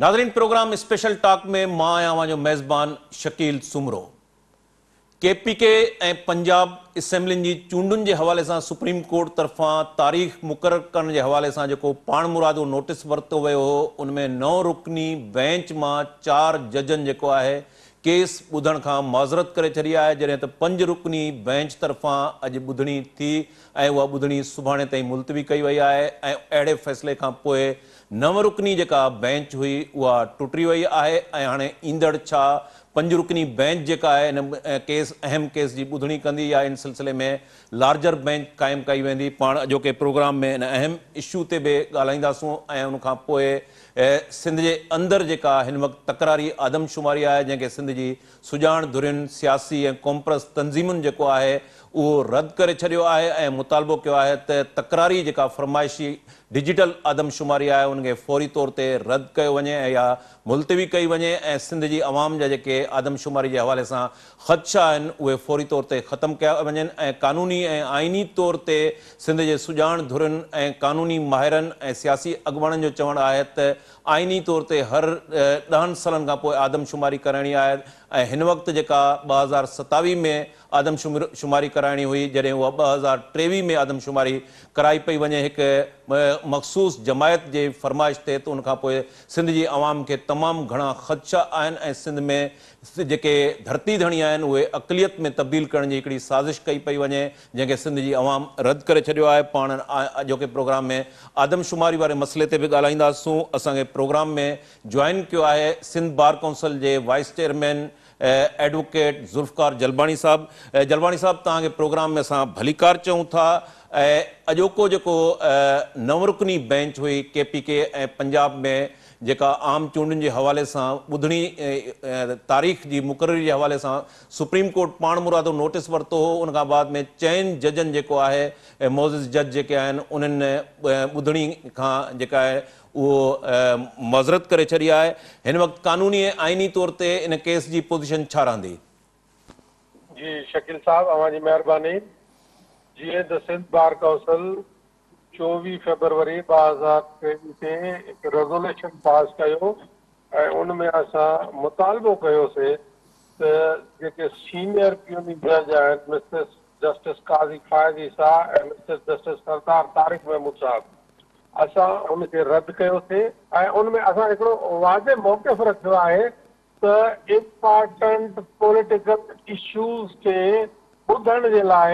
ناظرين programme special talk ۾ مان آهيان اوهان جو ميزبان شڪيل سومرو. ڪي پي ڪي ۽ پنجاب اسيمبلين جي چونڊن جي حوالي سان سپريم ڪورٽ طرفان تاريخ مقرر ڪرڻ جي حوالي سان جيڪو پاڻمرادو نوٽيس ورتو ويو هو ان ۾ نو رڪني بئنچ مان چار ججن جيڪو آهي ڪيس ٻڌڻ کان معذرت ڪري ڇڏي آهي جڏهن ته پنج رڪني بئنچ طرفان اڄ ٻڌڻي ٿي ۽ اها ٻڌڻي سڀاڻي تائين ملتوي ڪئي وئي آهي ۽ اهڙي فيصلي کان پوء نو رڪني جيڪا بئنچ هئي اها ٽٽي وئي آهي ۽ هاڻي ايندڙ ڇا پنج رڪني بئنچ جيڪا آهي ان ڪيس اهم ڪيس جي ٻڌڻي ڪندي يا ان سلسلي ۾ لارجر بئنچ قائم ڪئي ويندي پاڻ اڄوڪي پروگرام ۾ ان اهم اشو تي به ڳالهائينداسون ۽ ان کان پوء سنڌ جي اندر جيڪا هن وقت تڪراري آدمشماري آهي جنهن کي سنڌ جي سڄاڻ ڌرين، سياسي ۽ قومپرست تنظيمن جيڪو آهي اهو رد ڪري ڇڏيو آهي ۽ مطالبو ڪيو آهي ته تڪراري جيڪا فرمائشي ڊجيٽل آدمشماري آهي ان کي فوري طور تي رد ڪيو وڃي ۽ يا ملتوي ڪئي وڃي ۽ سنڌ جي عوام جا جيڪي آدمشماري جي حوالي سان خدشا آهن اهي فوري طور تي ختم ڪيا وڃن ۽ قانوني ۽ آئيني طور تي سنڌ جي سڄاڻ ڌرين ۽ قانوني ماهرن ۽ سياسي اڳواڻن جو چوڻ آهي ته آئيني طور تي هر ڏهن سالن کان پوء آدمشماري ڪرائڻي آهي ۽ هن وقت جيڪا 2027 ۾ آدمشماري ڪرائڻي هئي جڏهن اها 2023 ۾ آدمشماري ڪرائي پئي وڃي هڪ مخصوص جماعت جي فرمائش تي ته ان کان پوء سنڌ جي عوام کي تمام گهڻا خدشا آهن ۽ سنڌ ۾ جيڪي ڌرتي ڌڻي آهن اهي اقليت ۾ تبديل ڪرڻ جي هڪڙي سازش ڪئي پئي وڃي جنهن کي سنڌ جي عوام رد ڪري ڇڏيو آهي پاڻ اڄوڪي پروگرام ۾ آدمشماري واري مسئلي تي به ڳالهائينداسون اسان کي پروگرام ۾ جوائن ڪيو آهي سنڌ بار ڪائونسل جي vice chairman advocate Zulfiqar Jalbani صاحب جلباڻي صاحب توهان کي پروگرام ۾ اسان ڀليڪار چئون ٿا ۽ اڄوڪو جيڪو نو رڪني بئنچ هئي ڪي پي ڪي ۽ پنجاب ۾ جيڪا عام چونڊن جي حوالي سان ٻڌڻي تاريخ جي مقرري جي حوالي سان سپريم ڪورٽ پاڻمرادو نوٽيس ورتو هو ان کان بعد ۾ چئن ججن جيڪو آهي معزز جج جيڪي آهن انهن ٻڌڻي کان جيڪا آهي اهو معذرت ڪري ڇڏي آهي هن وقت قانوني ۽ آئيني طور تي ان ڪيس جي پوزيشن ڇا رهندي؟ جي شڪيل صاحب اوهان جي مهرباني جيئن ته سنڌ بار ڪائونسل 24 فيبروري 2023 تي هڪ ريزوليشن پاس ڪيو ۽ ان ۾ اسان مطالبو ڪيوسي ته جيڪي سينيئر پيوني جج آهن mister justice Qazi Faez Isa ۽ mister justice Sardar Tariq Mahmood صاحب اسان ان کي رد ڪيوسي ۽ ان ۾ اسان هڪڙو واضح موقف رکيو آهي ته امپارٽنٽ پوليٽيڪل اشوز کي ٻڌڻ جي لاء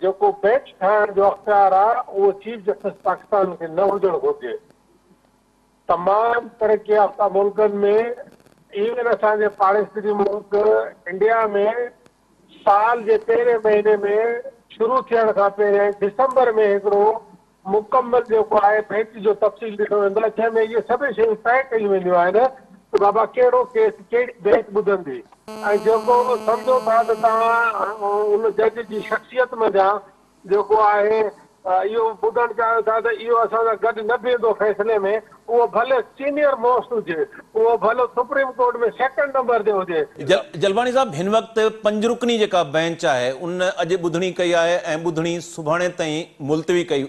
جيڪو بينچ ٺاهڻ جو اختيار آهي اهو چيف جسٽس پاڪستان کي نه هجڻ گهرجي. تمام ترقي يافته ملڪن ۾ ايون اسان جي پاڙيسري ملڪ انڊيا ۾ سال جي پهرين مهيني ۾ شروع ٿيڻ کان پهرين ڊسمبر ۾ هڪڙو مڪمل جيڪو آهي بينچ جو تفصيل ڏنو ويندو آهي جنهن ۾ اهي سڀئي شيون طئي ڪيون وينديون آهن ته بابا ڪهڙو ڪيس ڪهڙي بينچ ٻڌندي ۽ جيڪو سمجهو ٿا ته توهان ان جج جي شخصيت منجهان جيڪو آهي اهو ٻڌڻ چاهيو ٿا ته اهو اسان سان گڏ نه بيهندو فيصلي ۾ اهو ڀلي سينيئر موسٽ هجي اهو ڀلو سپريم ڪورٽ ۾ سيڪنڊ نمبر تي هجي. جلباڻي صاحب هن وقت پنج رڪني جيڪا بئنچ آهي ان اڄ ٻڌڻي ڪئي آهي ۽ ٻڌڻي سڀاڻي تائين ملتوي ڪئي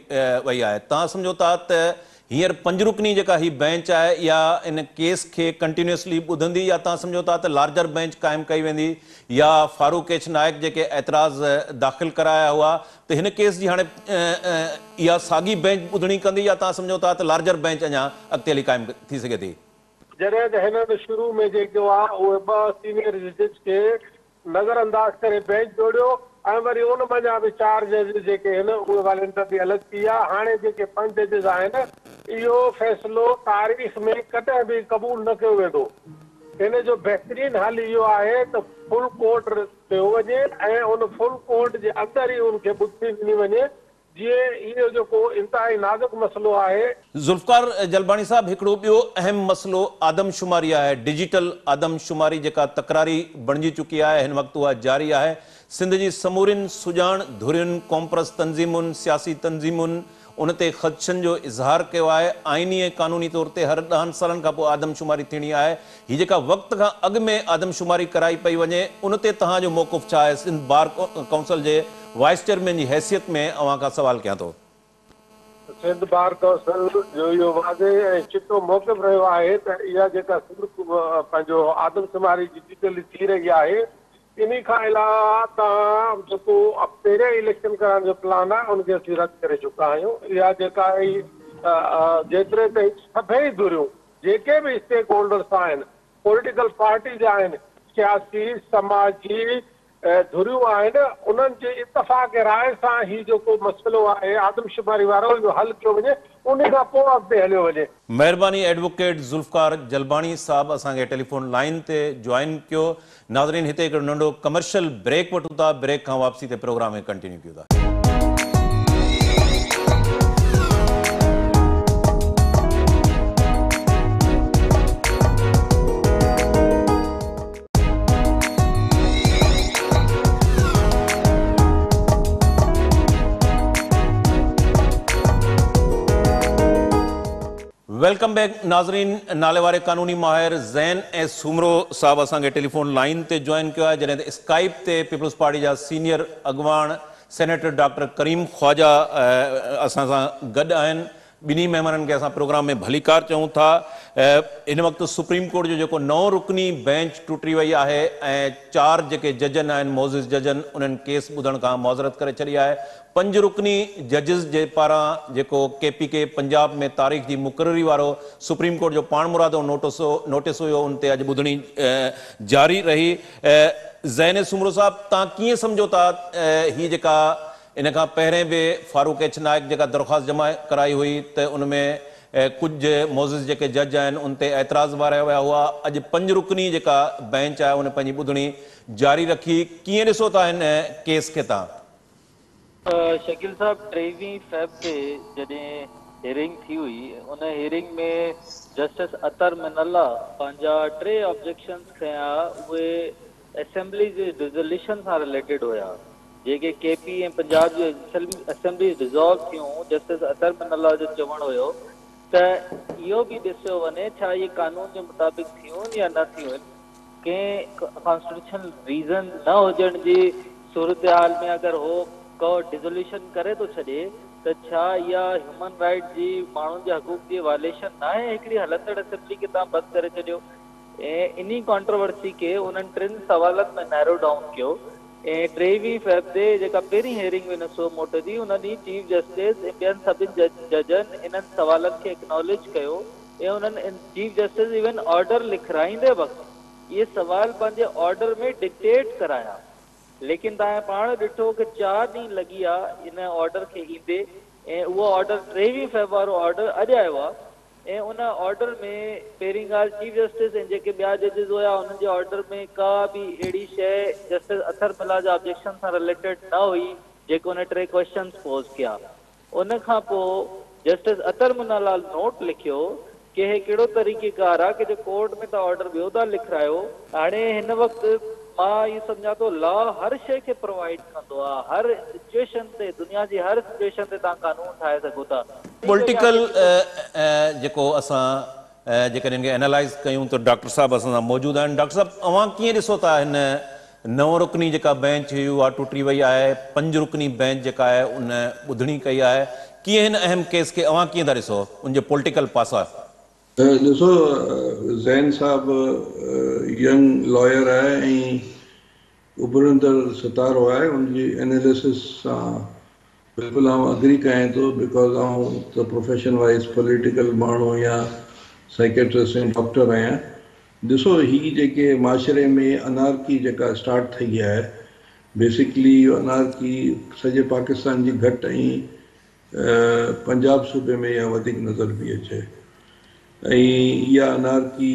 وئي آهي توهان سمجهو ٿا ته هينئر پنج رڪني جيڪا هي بئنچ آهي اها ان ڪيس کي ڪنٽينيوسلي ٻڌندي يا توهان سمجهو ٿا ته لارجر بئنچ قائم ڪئي ويندي يا فاروق ايڇ نائڪ جيڪي اعتراض داخل ڪرايا هئا ته هن ڪيس جي هاڻي اها ساڳي بئنچ ٻڌڻي ڪندي يا توهان سمجهو ٿا ته لارجر بئنچ اڃا اڳتي هلي قائم ٿي سگهي ٿي؟ جڏهن ته هنن شروع ۾ جيڪو آهي اهي ٻه سينيئر ججز کي نظر انداز ڪري بينچ جوڙيو ۽ وري ان منجهان به چار ججز جيڪي هن اهي والنٽرلي الڳ ٿي ويا هاڻي جيڪي پنج ججز آهن اهو فيصلو تاريخ ۾ ڪڏهن به قبول نه ڪيو ويندو ان جو بهترين حل اهو آهي ته فل ڪورٽ ڪيو وڃي ۽ ان فل ڪورٽ جي اندر ئي ان کي ٻڌڻي ڏني وڃي جيئن اهو جيڪو انتهائي نازڪ مسئلو آهي. ذوالفقار جلباڻي صاحب هڪڙو ٻيو اهم مسئلو آدمشماري آهي، ڊجيٽل آدمشماري جيڪا تڪراري بڻجي چڪي آهي، هن وقت اها جاري آهي، سنڌ جي سمورين سڄاڻ ڌرين، قومپرست تنظيمن، سياسي تنظيمن ان تي خدشن جو اظهار ڪيو آهي، آئيني ۽ قانوني طور تي هر ڏهن سالن کان پوء آدمشماري ٿيڻي آهي، هي جيڪا وقت کان اڳ ۾ آدمشماري ڪرائي پئي وڃي ان تي توهان جو موقف ڇا آهي؟ سنڌ بار ڪائونسل جي وائيس چيئرمين جي حيثيت ۾ اوهان کان سوال ڪيان ٿو. سنڌ بار ڪائونسل جو اهو واضح ۽ چٽو موقف رهيو آهي ته اها جيڪا سنڌ پنهنجو آدمشماري جي ڊجيٽلي ٿي رهي آهي، انهي کان علاوه تان جيڪو پهريان اليڪشن ڪرائڻ جو پلان آهي ان کي اسين رد ڪري چڪا آهيون. اها جيڪا جيتري تائين سڀئي ڌريون جيڪي به اسٽيڪ هولڊرس آهن، پوليٽيڪل پارٽيز آهن، سياسي، سماجي ڌريون آهن، انهن جي اتفاق راء سان هي جيڪو مسئلو آهي آدمشماري وارو اهو حل ڪيو وڃي، انهي کان پوء اڳتي هليو وڃي. مهرباني ايڊووڪيٽ ذوالفقار جلباڻي صاحب اسان کي ٽيليفون لائين تي جوائن ڪيو. ناظرين هتي هڪڙو ننڍو ڪمرشل بريڪ وٺون ٿا، بريڪ کان واپسي تي پروگرام کي ڪنٽينيو ڪيون ٿا. Welcome back ناظرين نالي واري قانوني ماهر زين ايس سومرو صاحب اسان کي ٽيليفون لائين تي جوائن ڪيو آهي جڏهن ته اسڪائپ تي پيپلز پارٽي جا سينيئر اڳواڻ سينيٽر ڊاڪٽر ڪريم خواجه اسان سان گڏ آهن. ٻنهي مهمانن کي اسان پروگرام ۾ ڀليڪار چئون ٿا. هن وقت سپريم ڪورٽ جو جيڪو نو رڪني بينچ ٽٽي وئي آهي ۽ چار جيڪي ججن آهن معزز ججن انهن ڪيس ٻڌڻ کان معذرت ڪري ڇڏي آهي. پنج رڪني ججز جي پاران جيڪو ڪي پي ڪي پنجاب ۾ تاريخ جي مقرري وارو سپريم ڪورٽ جو پاڻمرادو نوٽيس هيو ان تي اڄ ٻڌڻي جاري رهي. زين سومرو صاحب تان ڪيئن سمجهو ٿا هي جيڪا ان کان پهرين به فاروق ايڇ نائڪ جيڪا درخواست جمع ڪرائي هئي ته ان ۾ ڪجهه معزز جيڪي جج آهن ان تي اعتراض واريا ويا هئا، اڄ پنج رڪني جيڪا بينچ آهي ان پنهنجي ٻڌڻي جاري رکي، ڪيئن ڏسو ٿا هن ڪيس کي تان؟ شڪيل صاحب ٽيويهين فيب تي جڏهن هيئرنگ ٿي هئي ان هيئرنگ ۾ جسٽس اطهر من الله پنهنجا ٽي آبجيڪشنز کنيا اهي اسيمبلي جي ڊزوليشن سان رليٽيڊ هيا جيڪي ڪي پي ۽ پنجاب جون اسيمبليز ڊزالو ٿيون جسٽس اطهر من الله جو چوڻ هيو ته اهو به ڏسيو وڃي ڇا اهي قانون جي مطابق ٿيون يا نه ٿيون ڪنهن ڪانسٽيٽيوشنل ريزن نه هجڻ جي صورتحال ۾ اگر هو ڪو ڊزوليشن ڪري ٿو ڇڏي ته ڇا اها هيومن رائيٽ جي ماڻهن جي حقوق جي وائليشن ناهي هڪڙي هلندڙ اسيمبلي کي توهان بند ڪري ڇڏيو ۽ انهي ڪانٽروورسي کي انهن ٽن سوالن ۾ نيرو ڊائون ڪيو ۽ ٽيويهين فيب تي جيڪا پهرين هيئرنگ هئي سو موٽو جي ان ڏينهن چيف جسٽس ۽ ٻين سڀن ججن انهن سوالن کي اڪناليج ڪيو ۽ انهن چيف جسٽس ايون آرڊر لکرائيندي وقت اهي سوال پنهنجي آرڊر ۾ ڊڪٽيٽ ڪرايا ليڪن توهان پاڻ ڏٺو ڪه چار ڏينهن لڳي ويا ان آرڊر کي ايندي ۽ اهو آرڊر ٽيويهين فيب وارو آرڊر اڄ آيو آهي ۽ ان آرڊر ۾ پهرين ڳالهه چيف جسٽس ۽ جيڪي ٻيا ججز هيا انهن جي آرڊر ۾ ڪا به اهڙي شيء جسٽس اطهر ملا جا آبجيڪشن سان رليٽيڊ نه هئي جيڪو ان ٽي ڪويسچنز پوز ڪيا ان کان پوء جسٽس اطهر منا نوٽ لکيو ڪه هي ڪهڙو طريقيڪار آ ڪه جو ڪورٽ ۾ توهان آرڊر ٻيو ٿا لکرايو. هاڻي هن وقت مان اهو سمجهان ٿو لا هر شيء کي پرووائيڊ ڪندو آ هر سچوئيشن تي دنيا جي هر سچوئيشن تي توهان قانون ٺاهي سگهو ٿا. پوليٽيڪل جيڪو اسان جيڪڏهن ان کي اينالائيز ڪيون ته ڊاڪٽر صاحب اسان سان موجود آهن. ڊاڪٽر صاحب اوهان ڪيئن ڏسو ٿا هن نو رڪني جيڪا بينچ هئي اها ٽٽي وئي آهي، پنج رڪني بينچ جيڪا آهي ان ٻڌڻي ڪئي آهي، ڪيئن هن اهم ڪيس کي اوهان ڪيئن ٿا ڏسو ان جي پوليٽيڪل پاسا؟ ڏسو زين صاحب ينگ لائر آهي ۽ اڀرندڙ ستارو آهي ان جي اناليسس سان بلڪل آئون اگري ڪيان ٿو because آئون ته پروفيشن وائيز پوليٽيڪل ماڻهو يا سائيڪيٽرسٽ ۽ ڊاڪٽر آهيان ڏسو هي جيڪي معاشري ۾ انارڪي جيڪا اسٽارٽ ٿي آهي بيسڪلي اهو انارڪي سڄي پاڪستان جي گهٽ ۽ پنجاب صوبي ۾ اها وڌيڪ نظر پئي اچي ۽ اها انارڪي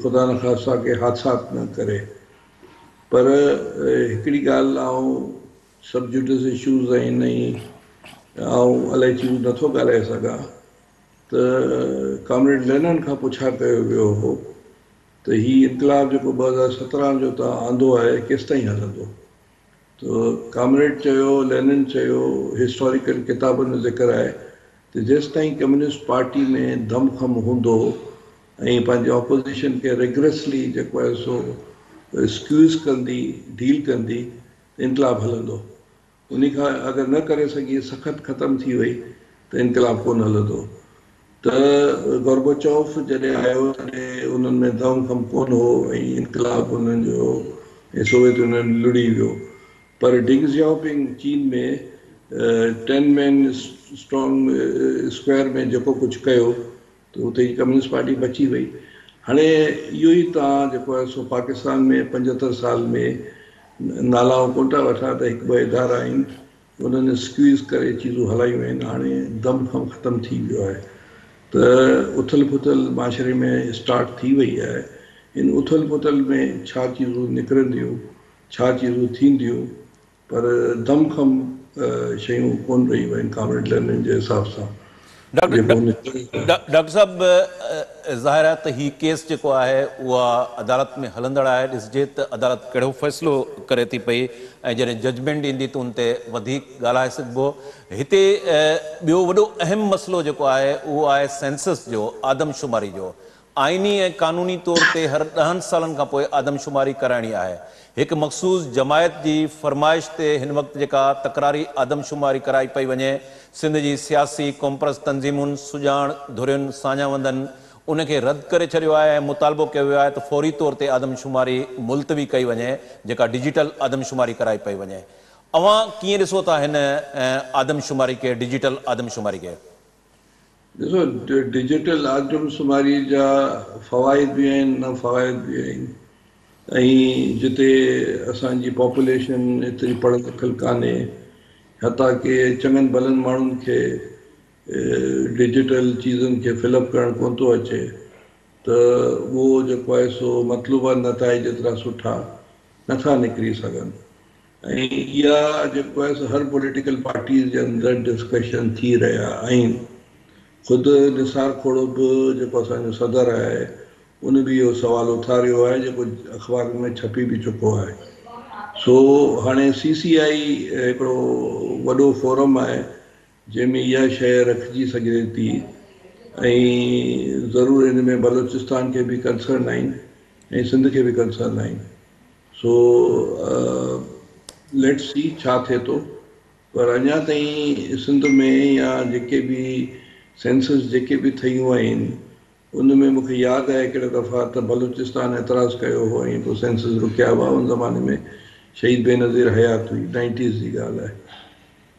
خدا نخواسته ڪي حادثات نه ڪري پر هڪڙي ڳالهه آئون سب جوڊس اشوز آهن ۽ آئون الائي چيزون نٿو ڳالهائي سگهان ته ڪامريڊ لينن کان پڇا ڪيو ويو هو ته هي انقلاب جيڪو 2017 جو توهان آندو آهي ڪيستائين هلندو؟ ته ڪامريڊ چيو، لينن چيو، هسٽاريڪل ڪتابن ۾ ذڪر آهي ته جيستائين ڪميونسٽ پارٽي ۾ دم خم هوندو ۽ پنهنجي اپوزيشن کي ريگرسلي جيڪو آهي سو اسڪيوز ڪندي، ڊيل ڪندي ته انقلاب هلندو. انهي کان اگر نه ڪري سگهي، سخت ختم ٿي وئي ته انقلاب ڪونه هلندو. ته گورباچوف جڏهن آيو تڏهن انهن ۾ دم خم ڪونه هو ۽ انقلاب انهن جو ۽ سوويت يونين لڙهي ويو. پر ڊينگ زيائوپنگ چين ۾ ٽين مين اسٽرانگ اسڪوائر ۾ جيڪو ڪجهه ڪيو ته اتي جي ڪميونسٽ پارٽي بچي وئي. هاڻي اهو ئي توهان جيڪو آهي سو پاڪستان ۾ 75 سال ۾ نالا آئون ڪونه ٿا وٺان ته هڪ ٻه ادارا آهن انهن اسڪويز ڪري چيزون هلايون آهن. هاڻي دم خم ختم ٿي ويو آهي ته اٿل پٿل معاشري ۾ اسٽارٽ ٿي وئي آهي. ان اٿل پٿل ۾ ڇا چيزون نڪرنديون، ڇا چيزون ٿينديون، پر دم خم شيون ڪونه رهيون آهن ڪامريڊ لينن جي حساب سان. ڊاڪٽر صاحب، ظاهر آهي ته هي ڪيس جيڪو آهي اها عدالت ۾ هلندڙ آهي، ڏسجي ته عدالت ڪهڙو فيصلو ڪري ٿي پئي ۽ جڏهن ججمينٽ ايندي ته ان تي وڌيڪ ڳالهائي سگهبو. هتي ٻيو وڏو اهم مسئلو جيڪو آهي اهو آهي سينسس جو، آدمشماري جو. آئيني ۽ قانوني طور تي هر 10 سالن کان پوء آدمشماري ڪرائڻي آهي. هڪ مخصوص جماعت جي فرمائش تي هن وقت جيڪا تڪراري آدمشماري ڪرائي پئي وڃي، سنڌ جي سياسي قومپرست تنظيمن، سڄاڻ ڌرين، ساڃاهوندن ان کي رد ڪري ڇڏيو آهي ۽ مطالبو ڪيو ويو آهي ته فوري طور تي آدمشماري ملتوي ڪئي وڃي، جيڪا ڊجيٽل آدمشماري ڪرائي پئي وڃي. اوهان ڪيئن ڏسو ٿا هن آدمشماري کي، ڊجيٽل آدمشماري کي؟ ڏسو، ڊجيٽل آدمشماري جا فوائد به آهن، نه فوائد به آهن ۽ جتي اسان جي پاپوليشن ايتري پڙهيل لکيل ڪانهي، حتيٰ ڪي چڱن ڀلن ماڻهن کي ڊجيٽل چيزن کي فل اپ ڪرڻ ڪونه ٿو اچي ته اهو جيڪو آهي سو مطلوبه نتائج ايترا سٺا نٿا نڪري سگهن ۽ اها جيڪو آهي سو هر پوليٽيڪل پارٽيز جي اندر ڊسڪشن ٿي رهيا آهن. خود نثار کوڙو به جيڪو اسان جو صدر آهي ان به اهو سوال اٿاريو آهي جيڪو اخبارن ۾ ڇپي به چڪو آهي. سو هاڻي سي سي آئي هڪڙو وڏو فورم آهي جنهن ۾ اها شيء رکجي سگهي ٿي ۽ ضرور ان ۾ بلوچستان کي به ڪنسرن آهن ۽ سنڌ کي به ڪنسرن آهن. سو let's see ڇا ٿئي ٿو پر اڃا تائين سنڌ ۾ يا جيڪي به سينسس جيڪي به ٿيون آهن ان ۾ مون کي ياد آهي هڪڙي دفعا ته بلوچستان اعتراض ڪيو هو ۽ پوء سينسس رڪيا هئا. ان زماني ۾ شهيد بينظير حيات هئي، نائنٽيز جي ڳالهه آهي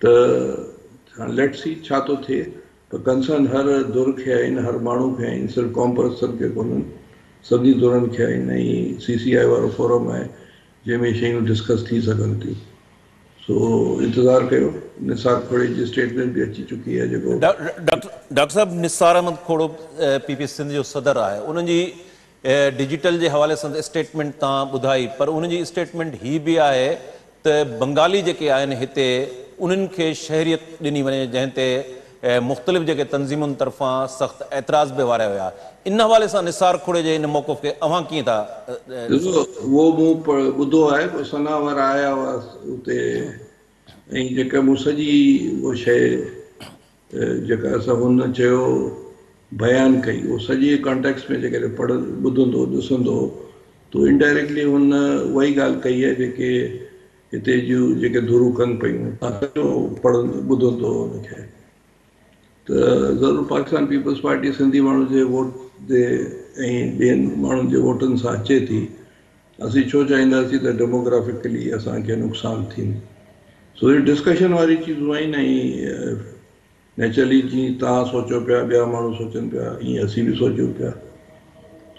ته هاڻي let's see ڇا ٿو ٿئي پر ڪنسرن هر ڌر کي آهن، هر ماڻهو کي آهن، صرف قوم پرستن کي ڪونهن، سڀني ڌرن کي آهن ۽ سي سي آء وارو فورم آهي جنهن ۾ شيون ڊسڪس ٿي سگهن ٿيون. سو انتظار ڪيو، نثار کوڙي جي اسٽيٽمينٽ به اچي چڪي آهي جيڪو. ڊاڪٽر صاحب، نثار احمد کوڙو پي پي سنڌ جو صدر آهي، ان جي ڊجيٽل جي حوالي سان اسٽيٽمينٽ توهان ٻڌائي پر ان جي اسٽيٽمينٽ هي به آهي ته بنگالي جيڪي آهن هتي انهن کي شهريت ڏني وڃي جنهن تي مختلف جيڪي تنظيمن طرفان سخت اعتراض به واريا ويا. ان حوالي سان نثار کوڙي جي ان موقف کي اوهان ڪيئن ٿا ڏسو؟ ڏسو اهو مون ٻڌو آهي پوء ثنا وارا آيا هئا اتي ۽ جيڪا مون سڄي اها شيء جيڪا اسان هن چيو بيان ڪئي اهو سڄي ڪانٽيڪسٽ ۾ جيڪڏهن پڙهه ٻڌندو ڏسندو ته انڊائريڪٽلي هن اها ئي ڳالهه ڪئي آهي جيڪي هتي جون جيڪي ڌرون ڪن پيون. توهان سڄو پڙهندو ٻڌندو ان کي ته ضرور پاڪستان پيپلز پارٽي سنڌي ماڻهن جي ووٽ تي ۽ ٻين ماڻهن جي ووٽن سان اچي ٿي. اسين ڇو چاهينداسين ته ڊيموگرافڪلي اسان کي نقصان ٿين. سو هي ڊسڪشن واري چيزون آهن ۽ نيچرلي جيئن توهان سوچو پيا ٻيا ماڻهو سوچن پيا ائين اسين به سوچون پيا.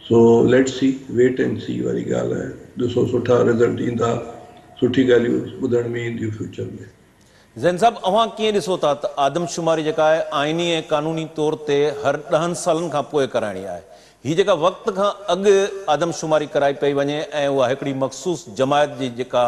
So let's see, wait and see واري ڳالهه آهي. ڏسو سٺا رزلٽ ايندا، سٺي ڳالهيون ٻڌڻ ۾ اينديون فيوچر ۾. زين صاحب، اوهان ڪيئن ڏسو ٿا ته آدمشماري جيڪا آهي آئيني ۽ قانوني طور تي هر 10 سالن کان پوء ڪرائڻي آهي. هي جيڪا وقت کان اڳ آدمشماري ڪرائي پئي وڃي ۽ اها هڪڙي مخصوص جماعت جي جيڪا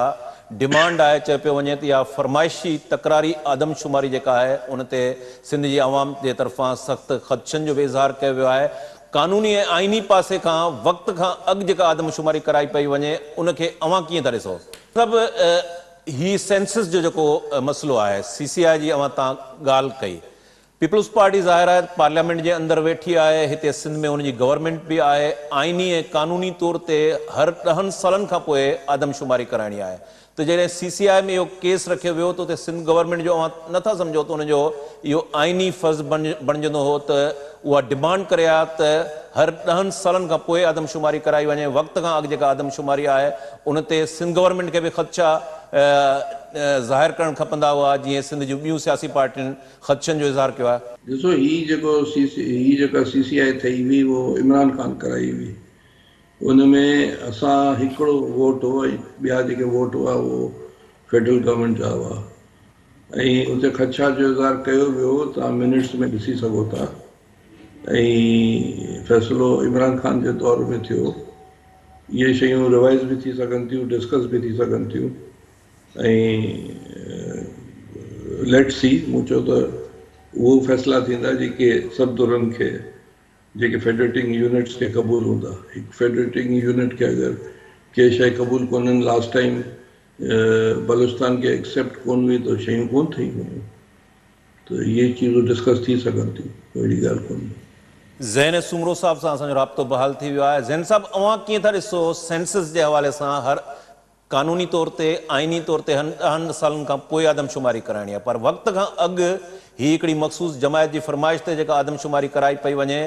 ڊمانڊ آهي چيو پيو وڃي ته اها فرمائشي تڪراري آدمشماري جيڪا آهي ان تي سنڌ جي عوام جي طرفان سخت خدشن جو به اظهار ڪيو ويو آهي. قانوني ۽ آئيني پاسي کان وقت کان اڳ جيڪا آدمشماري ڪرائي پئي وڃي ان کي اوهان ڪيئن ٿا ڏسو؟ صاحب، هي سينسس جو جيڪو مسئلو آهي، سي سي آء جي اوهان تان ڳالهه ڪئي، پيپلز پارٽي ظاهر آهي ته پارليامينٽ جي اندر ويٺي آهي، هتي سنڌ ۾ ان جي گورنمينٽ به آهي، آئيني ۽ قانوني طور تي هر 10 سالن کان پوء آدمشماري ڪرائڻي آهي. ته جڏهن سي سي آء ۾ اهو ڪيس رکيو ويو ته اتي سنڌ گورنمينٽ جو اوهان نه ٿا سمجهو ته ان جو اهو آئيني فرض بڻجندو هو ته اها ڊمانڊ ڪري ها ته هر 10 سالن کان پوء آدمشماري ڪرائي وڃي، وقت کان اڳ جيڪا آدمشماري آهي ان تي سنڌ گورنمينٽ کي به خدشا ظاهر ڪرڻ کپندا هئا جيئن سنڌ جون ٻيون سياسي پارٽين خدشن جو اظهار ڪيو آهي. ڏسو هي جيڪو سي سي هي جيڪا سي سي آء ٺهي هئي اهو عمران خان ڪرائي هئي ان ۾ اسان هڪڙو ووٽ هو ۽ ٻيا جيڪي ووٽ هئا اهو فيڊرل گورنمينٽ جا هئا ۽ اتي خدشات جو اظهار ڪيو ويو هو توهان منٽس ۾ ڏسي سگهو ٿا ۽ فيصلو عمران خان جي دور ۾ ٿيو اهي شيون ريوائز به ٿي سگهن ٿيون ڊسڪس به ٿي سگهن ٿيون ۽ ليٽس سي مون چيو ته اهو فيصلا ٿيندا جيڪي سڀ ڌرن کي جيڪي فيڊريٽنگ يونٽس کي قبول هوندا. هڪ فيڊريٽنگ يونٽ کي اگر ڪي شيء قبول ڪونهن لاسٽ ٽائيم بلوچستان کي ايڪسيپٽ ڪون هئي ته شيون ڪون ٿيون هيون ته اهي چيزون ڊسڪس ٿي سگهن ٿيون ڪو اهڙي ڳالهه ڪونهي. زين سومرو صاحب سان اسان جو رابطو بحال ٿي ويو آهي. زين صاحب اوهان ڪيئن ٿا ڏسو سينسس جي حوالي سان هر قانوني طور تي آئيني طور تي هر 10 سالن کان پوء آدمشماري ڪرائڻي آهي پر وقت کان اڳ هي هڪڙي مخصوص جماعت جي فرمائش تي جيڪا آدمشماري ڪرائي پئي وڃي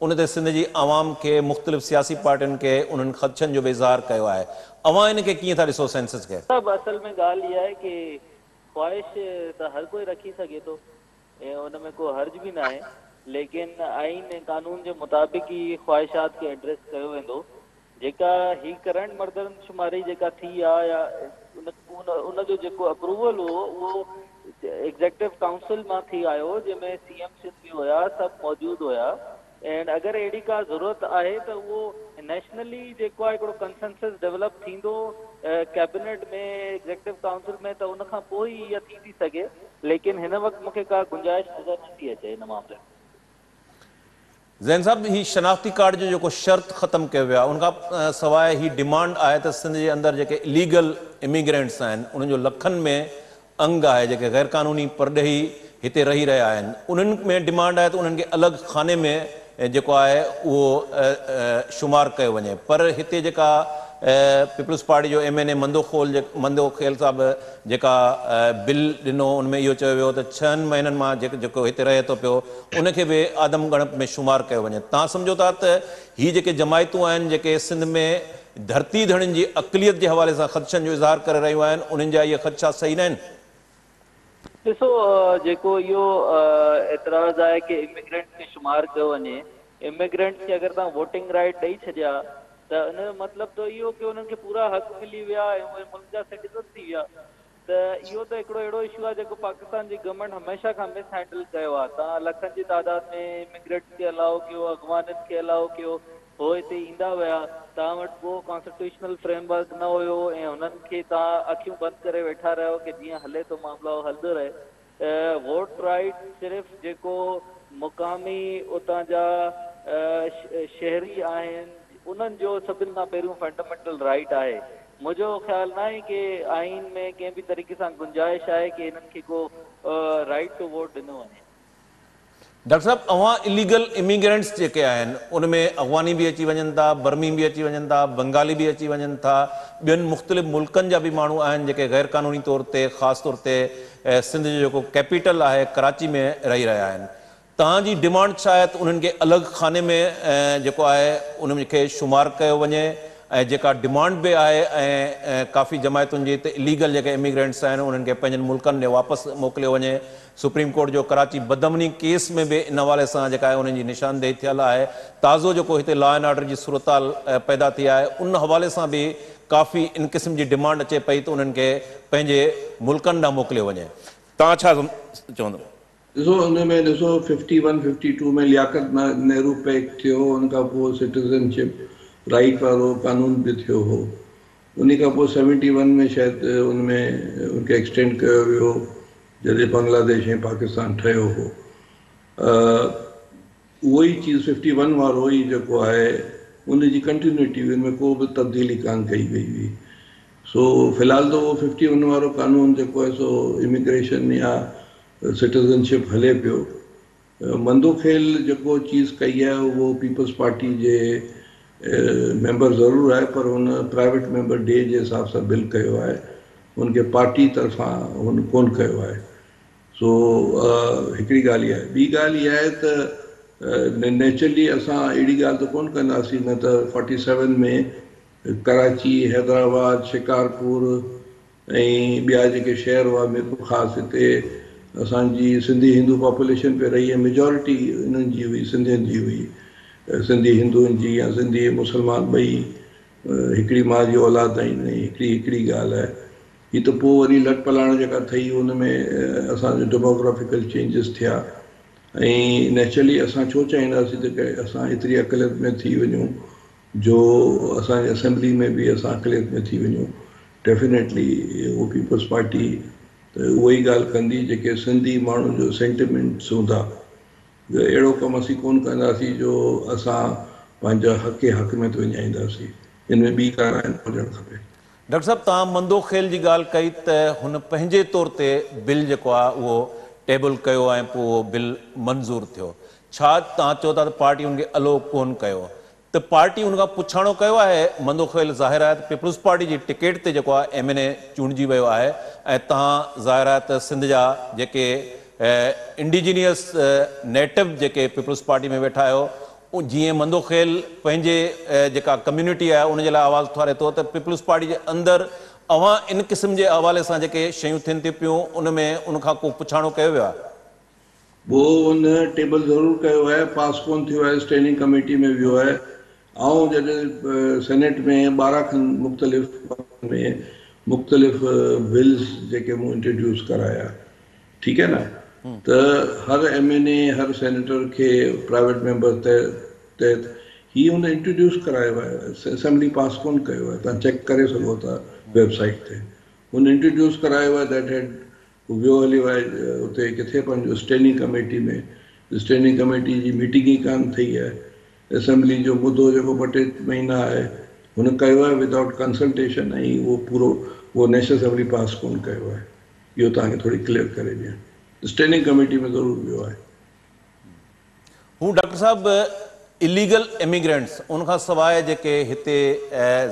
ان تي سنڌ جي عوام کي مختلف سياسي پارٽين کي انهن خدشن جو به اظهار ڪيو آهي اوهان ان کي ڪيئن ٿا ڏسو سينسس کي؟ صاحب اصل ۾ ڳالهه اها آهي ڪي خواهش ته هر ڪوئي رکي سگهي ٿو ۽ ان ۾ ڪو حرج به ناهي ليڪن آئين ۽ قانون جي مطابق ئي خواهشات کي ايڊريس ڪيو ويندو جيڪا هي ڪرنٽ مردم شماري جيڪا ٿي آ يا ان جو جيڪو اپروول هو اهو ايگزيڪٽو ڪائونسل مان ٿي آيو جنهن ۾ سي ايم سنڌ به هيا سڀ موجود هيا اينڊ اگر اهڙي ڪا ضرورت آهي ته اهو نيشنلي جيڪو آهي هڪڙو ڪنسنسس ڊولپ ٿيندو ڪيبنيٽ ۾ ايگزيڪٽو ڪائونسل ۾ ته ان کان پوء ئي اها ٿي ٿي سگهي ليڪن هن وقت مونکي ڪا گنجائش نظر نٿي اچي هن معاملي ۾. زين صاحب هي شناختي ڪارڊ جو جيڪو شرط ختم ڪيو ويو آهي ان کان سواء هي ڊيمانڊ آهي ته سنڌ جي اندر جيڪي اليگل اميگرينٽس آهن انهن جو لکن ۾ انگ آهي جيڪي غير قانوني پرڏيهي هتي رهي رهيا آهن انهن ۾ ڊيمانڊ آهي ته انهن کي الڳ خاني ۾ جيڪو آهي اهو شمار ڪيو وڃي پر هتي جيڪا پيپلز پارٽي جو ايم اين اي مندوخيل صاحب جيڪا بل ڏنو ان ۾ اهو چيو ويو ته 6 مهينن مان جيڪو هتي رهي ٿو پيو ان کي به آدم ڳڻپ ۾ شمار ڪيو وڃي. توهان سمجهو ٿا ته هي جيڪي جماعتون آهن جيڪي سنڌ ۾ ڌرتي ڌڻين جي اقليت جي حوالي سان خدشن جو اظهار ڪري رهيون آهن انهن جا اهي خدشا صحيح ناهن؟ ڏسو جيڪو اهو اعتراض آهي ڪي اميگرينٽس کي شمار ڪيو وڃي، اميگرينٽس کي اگر توهان ووٽنگ رائيٽ ڏئي ڇڏيا ته ان جو مطلب ته اهو ڪي انهن کي پورا حق ملي ويا ۽ اهي ملڪ جا سٽيزن ٿي ويا ته اهو ته هڪڙو اهڙو اشو آهي جيڪو پاڪستان جي گورنمينٽ هميشه کان مس هينڊل ڪيو آهي توهان لکن جي تعداد ۾ اميگرينٽس کي الائو ڪيو اغوانين کي الائو ڪيو هو هتي ايندا ويا توهان وٽ ڪو ڪانسٽيٽيوشنل فريم ورڪ نه هيو ۽ هنن کي توهان اکيون بند ڪري ويٺا رهيو ڪي جيئن هلي ٿو معاملو هلندو رهي ووٽ رائيٽ صرف جيڪو مقامي اتان جا شهري آهن انهن جو سڀن کان پهريون فنڊامينٽل رائيٽ آهي. منهنجو خيال ناهي ڪي آئين ۾ ڪنهن به طريقي سان گنجائش آهي ڪي هنن کي ڪو رائيٽ ٽو ووٽ ڏنو وڃي. ڊاڪٽر صاحب اوهان اليگل اميگرينٽس جيڪي آهن ان ۾ افغاني به اچي وڃن ٿا، برمي به اچي وڃن ٿا، بنگالي به اچي وڃن ٿا، ٻين مختلف ملڪن جا به ماڻهو آهن جيڪي غير قانوني طور تي خاص طور تي سنڌ جو جيڪو ڪيپيٽل آهي ڪراچي ۾ رهي رهيا آهن توهان جي ڊمانڊ ڇا آهي ته انهن کي الڳ خاني ۾ جيڪو آهي انهن کي شمار ڪيو وڃي ۽ جيڪا ڊمانڊ به آهي ۽ ڪافي جماعتن جي ته اليگل جيڪي اميگرينٽس آهن انهن کي پنهنجن ملڪن ڏي واپس موڪليو وڃي سپريم ڪورٽ جو ڪراچي بدامني ڪيس ۾ به ان حوالي سان جيڪا آهي انهن جي نشاندهي ٿيل آهي تازو جيڪو هتي لا اينڊ آرڊر جي صورتحال پيدا ٿي آهي ان حوالي سان به ڪافي ان قسم جي ڊمانڊ اچي پئي ته انهن کي پنهنجي ملڪن ڏانهن موڪليو وڃي توهان ڇا چوندو؟ ڏسو ان ۾ ڏسو fifty one fifty two ۾ Liaquat Nehru pact ٿيو ان کان پوء سٽيزن شپ رائيٽ وارو قانون به ٿيو هو انهي کان پوء سيونٽي ون ۾ شايد ان ۾ ان کي ايڪسٽينڊ ڪيو ويو جڏهن بنگلاديش ۽ پاڪستان ٺهيو هو اهو ئي چيز ففٽي ون وارو ئي جيڪو آهي ان جي ڪنٽينيوٽي هئي ان ۾ ڪو به تبديلي ڪانه ڪئي وئي هئي سو في الحال ته اهو ففٽي ون وارو قانون جيڪو آهي سو اميگريشن يا سٽيزن شپ هلي پيو. مندوخيل جيڪو چيز ڪئي آهي اهو پيپلز پارٽي جي ميمبر ضرور آهي پر هن پرائيويٽ ميمبر ڊي جي حساب سان بل ڪيو آهي. هن کي پارٽي طرفان هن ڪونه ڪيو آهي. سو هڪڙي ڳالهه اها آهي. ٻي ڳالهه اها آهي ته نيچرلي اسان اهڙي ڳالهه ته ڪونه ڪنداسين نه ته 47 ۾ ڪراچي، حيدرآباد، شڪارپور ۽ ٻيا جيڪي شهر هئا ميرپور خاص هتي اسان جي سنڌي هندو پاپوليشن پئي رهي ۽ ميجارٽي انهن جي هئي سنڌين جي هئي سنڌي هندوئن جي يا سنڌي مسلمان ٻئي هڪڙي ماء جي اولاد آهن ۽ هڪڙي هڪڙي ڳالهه آهي. هي ته پوء وري لٽ پلاڻ جيڪا ٿي ان ۾ اسان جو ڊيموگرافيڪل چينجز ٿيا ۽ نيچرلي اسان ڇو چاهينداسين ته اسان ايتري اقليت ۾ ٿي وڃون جو اسان جي اسيمبلي ۾ به اسان اقليت ۾ ٿي وڃون. ڊيفينيٽلي اهو پيپلز پارٽي ته اها ئي ڳالهه ڪندي جيڪي سنڌي ماڻهن جو سينٽيمينٽس هوندا. اهڙو ڪم اسين ڪونه ڪنداسين جو اسان پنهنجا حق حاڪميت وڃائينداسين. ان ۾ ٻي ڪا راء نه هجڻ کپي. ڊاڪٽر صاحب توهان مندو خيل جي ڳالهه ڪئي ته هن پنهنجي طور تي بل جيڪو آهي اهو ٽيبل ڪيو ۽ پوء اهو بل منظور ٿيو. ڇا توهان چئو ٿا ته پارٽي ان کي الو ڪونه ڪيو ته پارٽي ان کان پڇاڻو ڪيو آهي؟ مندو خيل ظاهر آهي ته پيپلز پارٽي جي ٽڪيٽ تي جيڪو آهي ايم اين اي چونڊجي ويو آهي ۽ توهان ظاهر آهي ته سنڌ جا جيڪي انڊيجينيئس نيٽو جيڪي پيپلز پارٽي ۾ ويٺا آهيو جيئن مندو خيل پنهنجي جيڪا ڪميونٽي آهي ان جي لاء آواز اٿاري ٿو ته پيپلز پارٽي جي اندر اوهان ان قسم جي حوالي سان جيڪي شيون ٿين ٿيون پيون ان ۾ ان کان ڪو پڇاڻو ڪيو ويو آهي؟ اهو ان ٽيبل ضرور ڪيو آهي، پاس ڪونه ٿيو آهي، اسٽينڊنگ ڪميٽي ۾ ويو آهي. آئون جڏهن سينيٽ ۾ 12 کن مختلف ۾ مختلف بلز جيڪي مون انٽروڊيوس ڪرايا ٺيڪ آهي نه ته هر ايم اين اي هر سينيٽر کي پرائيويٽ ميمبر تحت هي هن انٽروڊيوس ڪرايو آهي، اسيمبلي پاس ڪونه ڪيو آهي، توهان چيڪ ڪري سگهو ٿا ويب سائيٽ تي هن انٽروڊيوس ڪرايو آهي that head هو ويو هليو آهي اتي ڪٿي پنهنجو اسٽينڊنگ ڪميٽي ۾، اسٽينڊنگ ڪميٽي جي ميٽنگ ئي ڪانه ٿي آهي، اسيمبلي جو مدو جيڪو 2 ٽي مهينا آهي هن ڪيو آهي ودائوٽ ڪنسلٽيشن ۽ اهو پورو اهو نيشنل اسيمبلي پاس ڪونه ڪيو آهي، اهو توهان کي ٿوري ڪليئر ڪري ڏيان، اسٽينڊنگ ڪميٽي ۾ ضرور ويو آهي. هو ڊاڪٽر صاحب اليگل اميگرينٽس ان کان سواء جيڪي هتي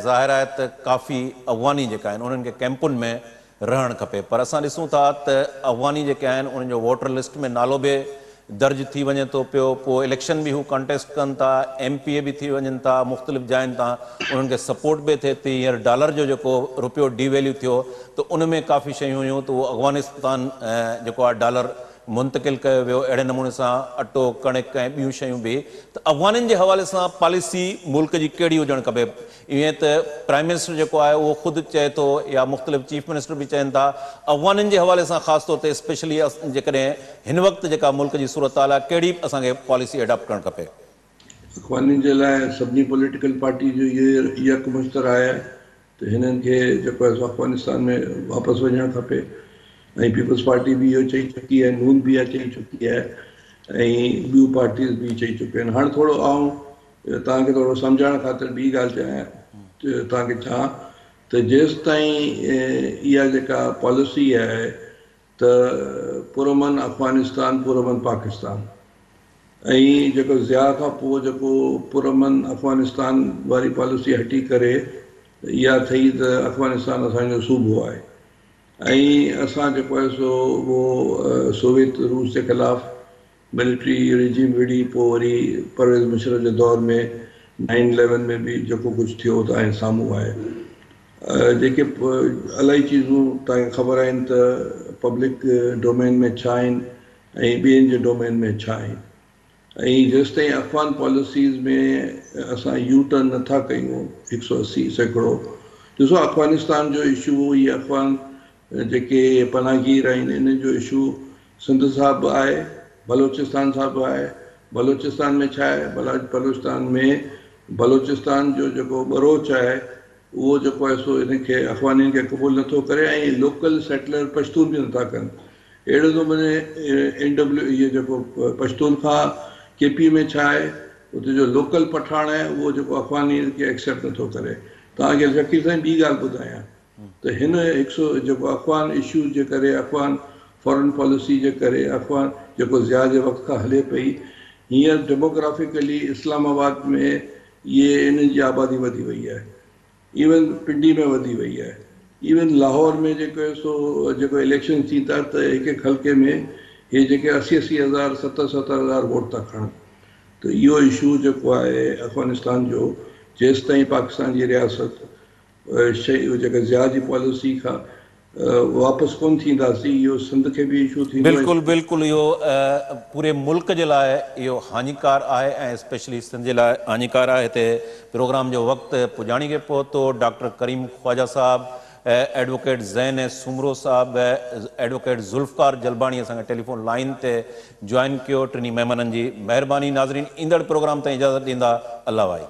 ظاهر آهي ته ڪافي افغاني جيڪا آهن انهن کي ڪيمپن ۾ رهڻ کپي پر اسان ڏسون ٿا ته افغاني جيڪي آهن انهن جو ووٽر لسٽ ۾ نالو به درج ٿي وڃي ٿو پيو پوء اليڪشن به هو ڪانٽيسٽ ڪن ٿا ايم پي اي به ٿي وڃن ٿا مختلف جاين تان انهن کي سپورٽ به ٿئي ٿي هينئر ڊالر جو جيڪو روپيو ڊي ويليو ٿيو ته ان ۾ ڪافي شيون هيون ته اهو افغانستان جيڪو آهي ڊالر منتقل ڪيو ويو اهڙي نموني سان اٽو، ڪڻڪ ۽ ٻيون شيون به ته افغانين جي حوالي سان پاليسي ملڪ جي ڪهڙي هجڻ کپي ائين ته پرائم منسٽر جيڪو آهي اهو خود چئي ٿو يا مختلف چيف منسٽر به چون ٿا افغانين جي حوالي سان خاص طور تي اسپيشلي جيڪڏهن هن وقت جيڪا ملڪ جي صورتحال آهي ڪهڙي اسان کي پاليسي اڊاپٽ ڪرڻ کپي. افغانين جي لاء سڀني پوليٽيڪل پارٽي جو اهو يڪ مشت راء آهي ته هنن کي جيڪو آهي سو افغانستان ۾ واپس وڃڻ کپي ۽ پيپلز پارٽي به اهو چئي چڪي آهي، نون به اها چئي چڪي آهي ۽ ٻيون پارٽيز به چئي چڪيون آهن. هاڻ ٿورو آئون توهان کي ٿورو سمجهائڻ خاطر ٻي ڳالهه چاهيان توهان کي چوان ته جيستائين اها جيڪا پاليسي آهي ته پرامن افغانستان پرامن پاڪستان ۽ جيڪو ضياء کان پوء جيڪو پرامن افغانستان واري پاليسي هٽي ڪري اها ٿي ته افغانستان اسان جو صوبو آهي ۽ اسان جيڪو آهي سو اهو سوويت روس جي خلاف ملٽري رجيم وڙهي پوء وري پرويز مشرف جي دور ۾ نائن اليون ۾ به جيڪو ڪجهه ٿيو توهان جي سامهون آهي جيڪي الائي چيزون توهان کي خبر آهن ته پبلڪ ڊومين ۾ ڇا آهن ۽ ٻين جي ڊومين ۾ ڇا آهن ۽ جيستائين افغان پاليسيز ۾ اسان يو ٽرن نٿا ڪيون 180% ڏسو افغانستان جو اشو هي افغان جيڪي پناهگير آهن انهن جو اشو سنڌ سان به آهي، بلوچستان سان به آهي. بلوچستان ۾ ڇا آهي؟ بلوچستان ۾ بلوچستان جو جيڪو ٻروچ آهي اهو جيڪو آهي سو ان کي افغانين کي قبول نٿو ڪري ۽ لوڪل سيٽلر پشتون به نٿا ڪن. اهڙو نموني اين ڊبليو اهي جيڪو پشتونخوا ڪي پي ۾ ڇا آهي اتي جو لوڪل پٺاڻ آهي اهو جيڪو افغانين کي ايڪسيپٽ نٿو ڪري. توهان کي شڪيل سائين ٻي ڳالهه ٻڌايان. ته هن هڪ سو جيڪو افغان اشو جي ڪري افغان فارن پاليسي جي ڪري افغان جيڪو ضياء جي وقت کان هلي پئي هينئر ڊيموگرافيڪلي اسلام آباد ۾ اهي انهن جي آبادي وڌي وئي آهي ايون پنڊي ۾ وڌي وئي آهي ايون لاهور ۾ جيڪو آهي سو جيڪو اليڪشن ٿين ٿا ته هڪ هڪ حلقي ۾ هي جيڪي 80 80 هزار 70 70 هزار ووٽ ٿا کڻن ته اهو اشو جيڪو آهي افغانستان جو جيستائين پاڪستان جي رياست شيء جيڪا ضياء جي پاليسي کان واپس ڪون ٿينداسين اهو سنڌ کي به اشو ٿيندو. بلڪل بلڪل اهو پوري ملڪ جي لاء اهو هاڃيڪار آهي ۽ اسپيشلي سنڌ جي لاء هاڃيڪار آهي. هتي پروگرام جو وقت پڄاڻي کي پهتو. ڊاڪٽر ڪريم خواجه صاحب، ايڊووڪيٽ زين سومرو صاحب، ايڊووڪيٽ ذوالفقار جلباڻي اسان کي ٽيليفون لائين تي جوائن ڪيو. ٽنهي مهمانن جي مهرباني. ناظرين ايندڙ پروگرام تائين اجازت ڏيندا. الله واهي.